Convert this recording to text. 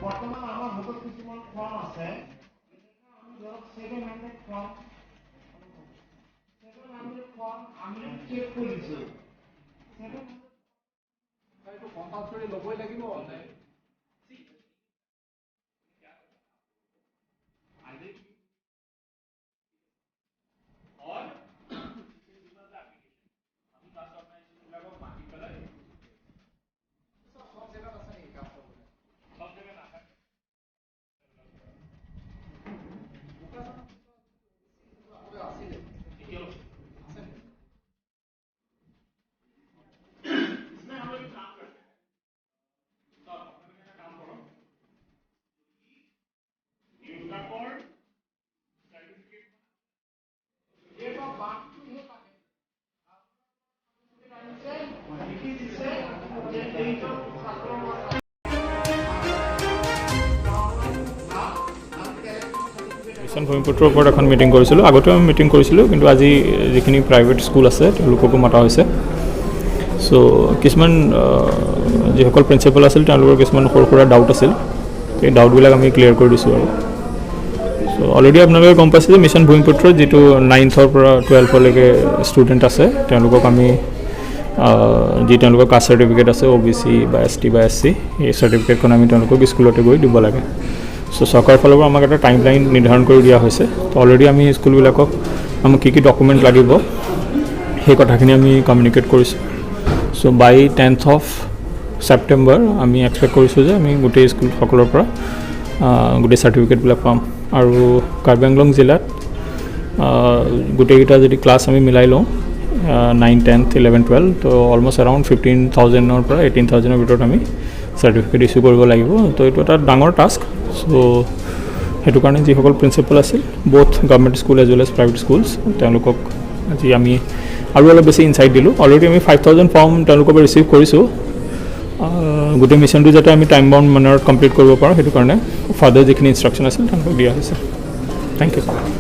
বৰ্তমান আমাৰ হাতত কিছুমান ফৰ্ম আছে। আমি ধৰক 700 form, 700 form আমি চেক কৰিছোঁ, 700। এইটো কম্পালচৰি ল'বই লাগিব নে? See, either or the application. আমি কাষ্ট অৰ্গেনাইজেশ্যনবিলাকক মাতি পেলাই চব জেগাত আছে নেকি কাষ্ট অৰ্গেনাইজেশ্যন? চব জেগাত নাথাকে। বোকাজানত আগতে আছিলে। এতিয়াও আছে নেকি? इसमें हम लोग एक काम करते हैं, तो আপোনালোকে এটা কাম কৰক, দেউতাকৰ চাৰ্টিফিকেট ডেট অফ বাৰ্থটোহে লাগে। আনিছে, লিখি দিছে যে এইজন ছাত্ৰ বা ছাত্ৰী। মিছন ভূমিপুত্ৰৰ ওপৰত এখন মিটিং কৰিছিলোঁ। আগতেও আমি মিটিং কৰিছিলোঁ, কিন্তু আজি যিখিনি প্ৰাইভেট স্কুল আছে তেওঁলোককো মাতা হৈছে। চ' কিছুমান যিসকল প্ৰিন্সিপাল আছিল, তেওঁলোকৰ কিছুমান সৰু সুৰা ডাউট আছিল, সেই ডাউটবিলাক আমি ক্লিয়াৰ কৰি দিছোঁ। আৰু চ' অলৰেডি আপোনালোকে গম পাইছে যে মিছন ভূমিপুত্ৰত যিটো নাইনথৰ পৰা 12লৈকে ষ্টুডেণ্ট আছে, তেওঁলোকক আমি যি তেওঁলোকৰ কাষ্ট চাৰ্টিফিকেট আছে, অ' বি চি বা এছ টি বা এছ চি, এই চাৰ্টিফিকেটখন আমি তেওঁলোকক স্কুলতে গৈ দিব লাগে। চ' চৰকাৰৰ ফালৰ পৰা আমাক এটা টাইম লাইন নিৰ্ধাৰণ কৰি দিয়া হৈছে। তো অলৰেডি আমি স্কুলবিলাকক আমাক কি কি ডকুমেণ্ট লাগিব, সেই কথাখিনি আমি কমিউনিকেট কৰিছোঁ। So by 10th of September আমি এক্সপেক্ট কৰিছোঁ যে আমি গোটেই স্কুলসকলৰ পৰা গোটেই চাৰ্টিফিকেটবিলাক পাম। আৰু কাৰ্বি আংলং জিলাত গোটেইকেইটা যদি ক্লাছ আমি মিলাই লওঁ, 9, 10th, 11, 12, তো অলমষ্ট এৰাউণ্ড 15,000ৰ পৰা 18,000ৰ ভিতৰত আমি চাৰ্টিফিকেট ইছ্যু কৰিব লাগিব। তো এইটো এটা ডাঙৰ টাস্ক। চ' সেইটো কাৰণে যিসকল প্ৰিন্সিপাল আছিল, both government school as well as private schools, তেওঁলোকক আজি আমি আৰু অলপ বেছি ইনচাইট দিলোঁ। অলৰেডি আমি 5,000 ফৰ্ম তেওঁলোকৰ পৰা ৰিচিভ কৰিছোঁ। গোটেই মিছনটো যাতে আমি টাইম বাউণ্ড মেনাৰত কমপ্লিট কৰিব পাৰোঁ, সেইটো কাৰণে ফাৰ্ডাৰ যিখিনি ইনষ্ট্ৰাকশ্যন আছিল তেওঁলোকক দিয়া হৈছে। Thank you.